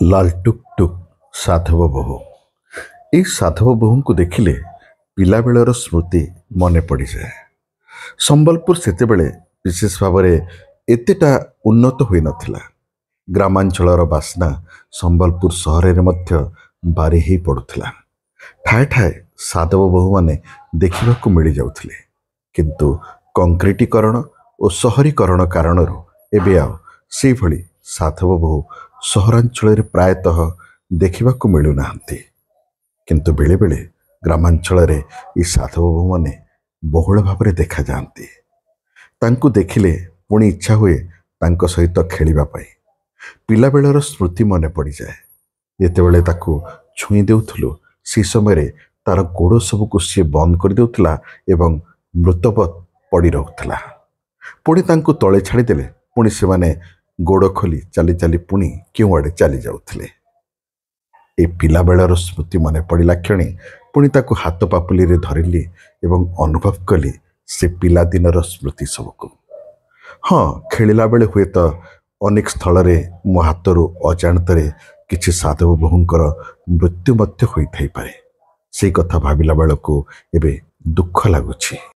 ଲାଲ ଟୁକ୍ ଟୁକ୍ ସାଧବ ବୋହୂ। ଏଇ ସାଧବ ବୋହୂଙ୍କୁ ଦେଖିଲେ ପିଲାବେଳର ସ୍ମୃତି ମନେ ପଡ଼ିଯାଏ। ସମ୍ବଲପୁର ସେତେବେଳେ ବିଶେଷ ଭାବରେ ଏତେଟା ଉନ୍ନତ ହୋଇନଥିଲା। ଗ୍ରାମାଞ୍ଚଳର ବାସ୍ନା ସମ୍ବଲପୁର ସହରରେ ମଧ୍ୟ ବାରି ହେଇ ପଡ଼ୁଥିଲା। ଠାଏ ଠାଏ ସାଧବ ବୋହୂମାନେ ଦେଖିବାକୁ ମିଳିଯାଉଥିଲେ, କିନ୍ତୁ କଂକ୍ରିଟୀକରଣ ଓ ସହରୀକରଣ କାରଣରୁ ଏବେ ଆଉ ସେଇଭଳି ସାଧବ ବୋହୂ ସହରାଞ୍ଚଳରେ ପ୍ରାୟତଃ ଦେଖିବାକୁ ମିଳୁନାହାନ୍ତି। କିନ୍ତୁ ବେଳେବେଳେ ଗ୍ରାମାଞ୍ଚଳରେ ଏହି ସାଧବ ବୋହୂମାନେ ବହୁଳ ଭାବରେ ଦେଖାଯାଆନ୍ତି। ତାଙ୍କୁ ଦେଖିଲେ ପୁଣି ଇଚ୍ଛା ହୁଏ ତାଙ୍କ ସହିତ ଖେଳିବା ପାଇଁ। ପିଲାବେଳର ସ୍ମୃତି ମନେ ପଡ଼ିଯାଏ। ଯେତେବେଳେ ତାକୁ ଛୁଇଁ ଦେଉଥିଲୁ, ସେ ସମୟରେ ତାର ଗୋଡ଼ ସବୁକୁ ସିଏ ବନ୍ଦ କରିଦେଉଥିଲା ଏବଂ ମୃତବତ୍ ପଡ଼ି ରହୁଥିଲା। ପୁଣି ତାଙ୍କୁ ତଳେ ଛାଡ଼ିଦେଲେ ପୁଣି ସେମାନେ ଗୋଡ଼ ଖୋଲି ଚାଲି ଚାଲି ପୁଣି କେଉଁଆଡ଼େ ଚାଲି ଯାଉଥିଲେ। ଏ ପିଲାବେଳର ସ୍ମୃତି ମନେ ପଡ଼ିଲା କ୍ଷଣି ପୁଣି ତାକୁ ହାତ ପାପୁଲିରେ ଧରିଲି ଏବଂ ଅନୁଭବ କଲି ସେ ପିଲାଦିନର ସ୍ମୃତି ସବୁକୁ। ହଁ, ଖେଳିଲା ବେଳେ ହୁଏତ ଅନେକ ସ୍ଥଳରେ ମୋ ହାତରୁ ଅଜାଣତରେ କିଛି ସାଧବ ବୋହୂଙ୍କର ମୃତ୍ୟୁ ମଧ୍ୟ ହୋଇଥାଇପାରେ। ସେଇ କଥା ଭାବିଲା ବେଳକୁ ଏବେ ଦୁଃଖ ଲାଗୁଛି।